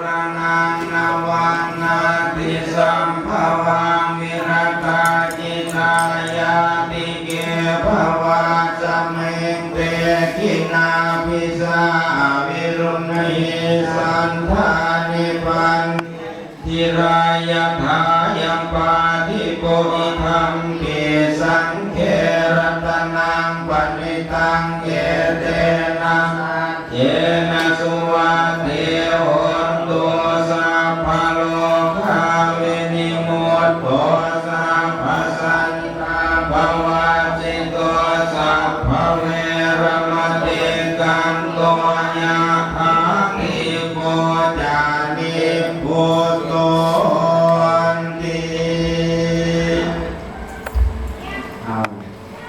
ສະນັງ ນະວັງ ນາຕິສຳພະວັງ ວິລະກາກິນາ ຍາຕິເກ ພະວາສະມິງ ເຕ ຂິນາພິສາ ອະວິລຸນນະຫິ ສັນທານິ ປັນ ທິລາ ຍະຖາ ຍັງ ປາທິປຸລິ ທຳປິ ສັງເຂ ລັດຕະນັງ ປະນີຕັງ ເອເຕນະ ສັດເທນະ ສຸວັດທີ ໂຫນຕຸ ສັບພະໂລກາ ວິນິມຸດໂຕ ສັບພະສັນ ຕາ ປະວາສິໂຕ ສັບພະເວລະມະຕິກັນໂຕ ຍະຖາ ນີໂກ ຈານິປຸດໂຕ ຕິ ເອົາ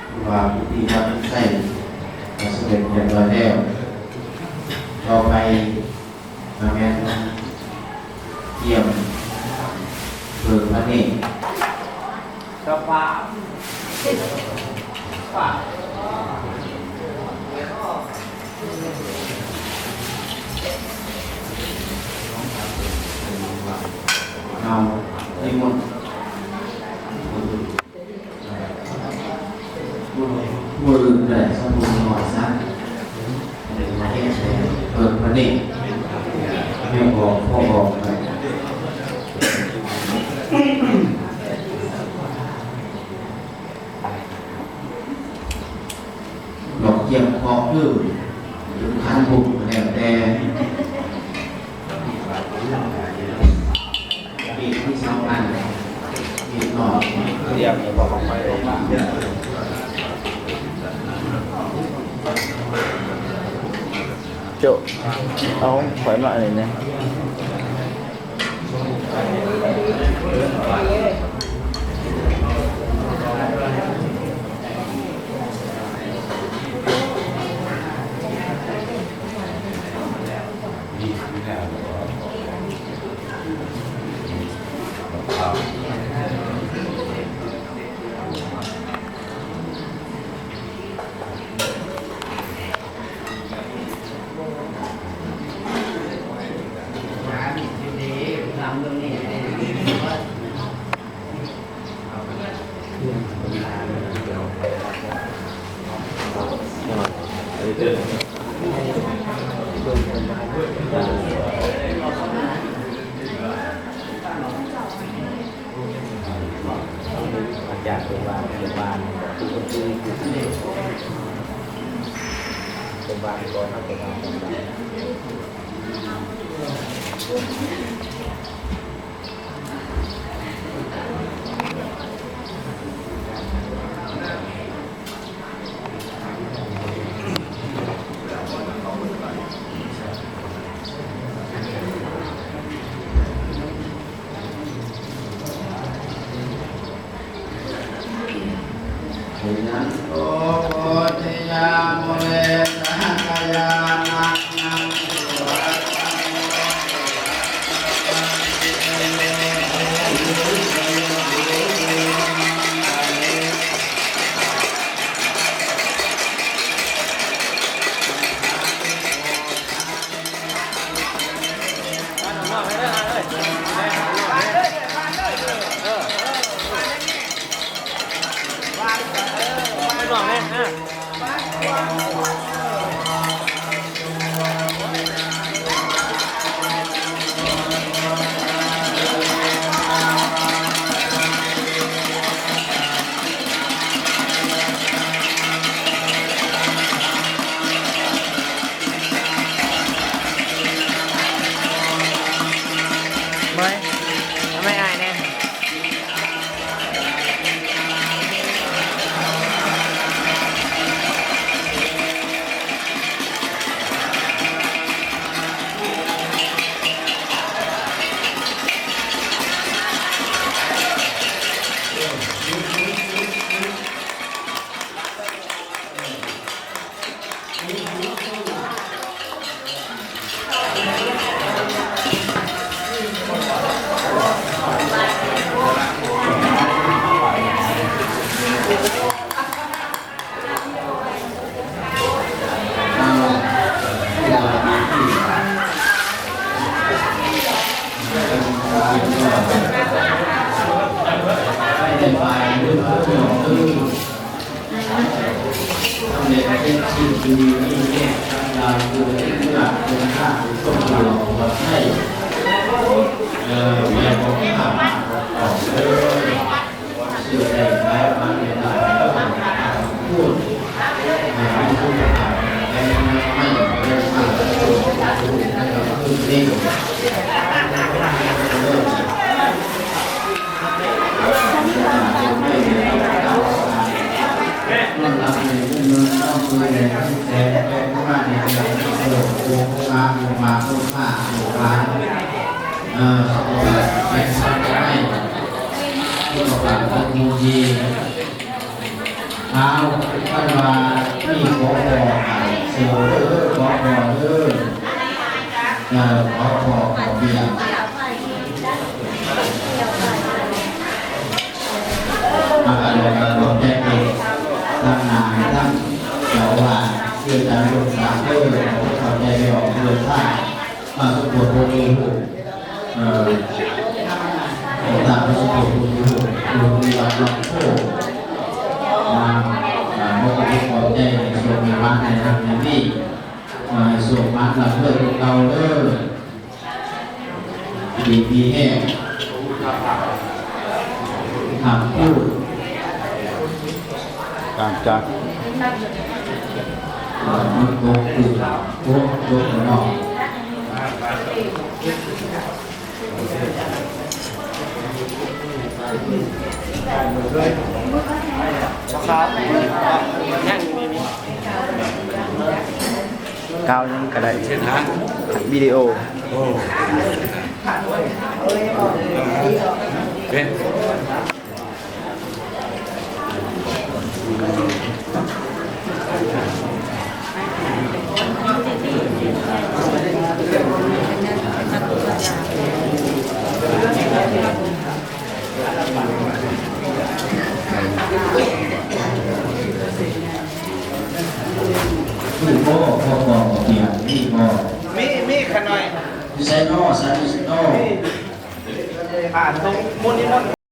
ຖືວ່າພິທີທຳໄຊກໍສຳເລັດຮຽບຮ້ອຍແລ້ວ. ຕໍ່ໄປ ກະແມ່ນກຽມເບິ່ງພະເນດ ສະພາບ ເອົາ ນິມົນ. ຜູ້ອື່ນກໍໄດ້ ສຳຜູ້ນ້ອຍຊະ ເພິ່ນມາເຮັດໃຫ້ເບິ່ງເພິ່ນນີ້ ແມ່ນບອກ ພໍ່ບອກໄປ ດອກກຽມຂອບຄື ຫຼື ຂັນບຸນກໍແລ້ວແຕ່. ໂຈະ ເອົາຂ້ອຍມາອັນນີ້ແດ່. ເມື່ອຍ ເອົາໄມ້ອ້າຍແດ່. ເ ໃຫ້ໄດ້ໄປເດີພີ່ນ້ອງເດີ ສຳເລັດເປັນສິ່ງທີ່ດີມີແຮງທັງຫຼາຍ ຢູ່ໃນເມືອງເດີນທາງໂຊກດີປອດໄພ ເອີ ແມ່ນບໍ່ຂ້າມມາອອກເດີ. ເອີ ເຂົາກໍວ່າແມ່ນສັນໄດ້ ສຸຂະພາບຄົງທີ່ເອົາ ຄັນວ່າມີຂໍພໍໃຫ້ເຊີນເດີ ຂໍພໍເດີ ເອີ ຂໍພໍຂໍບຽນ ມາກະດອກກະດອກແຈກເລີຍ ທັງນາງທັງເຈົ້າອາວາດ ຄືອາຈານລົງສາເດີ ເຂົ້າໃຈແລ້ວເດີ ພາ ມາສົມໂພດຜູ້ມີຮູບ ເອີ ຕາມມາສົມໂພດຜູ້ມີຮູບ ຢູ່ທີ່ວັດໜອງໂພ ນາ ເອີ ຂໍຂອບໃຈໃຫ້ໂຊກໃຫ້ໝານໃຫ້ຮັ່ງໃຫ້ມີ ເອີ ໃຫ້ໂຊກໝານລ່ຳລວຍຄືເກົ່າເດີ ຢູ່ດີມີແຮງ ຮັບຮູ້ ຕາມຈັກ ເອີ ມັນຕົກຄື ໂອ້ ຕົກເນາະ. ກ່າວຫຍັງກໍໄດ້ ວິດີໂອ ເປັນ ມີບໍ່? ພໍ່ກອງເປັນຫຍັງ? ມີບໍ່? ມີ ມີຂະນ້ອຍ. ຢູ່ໃສນໍ? ໃສ ຢູ່ໃສນໍ? ອ່າ ສົ່ງມົນນິມົນ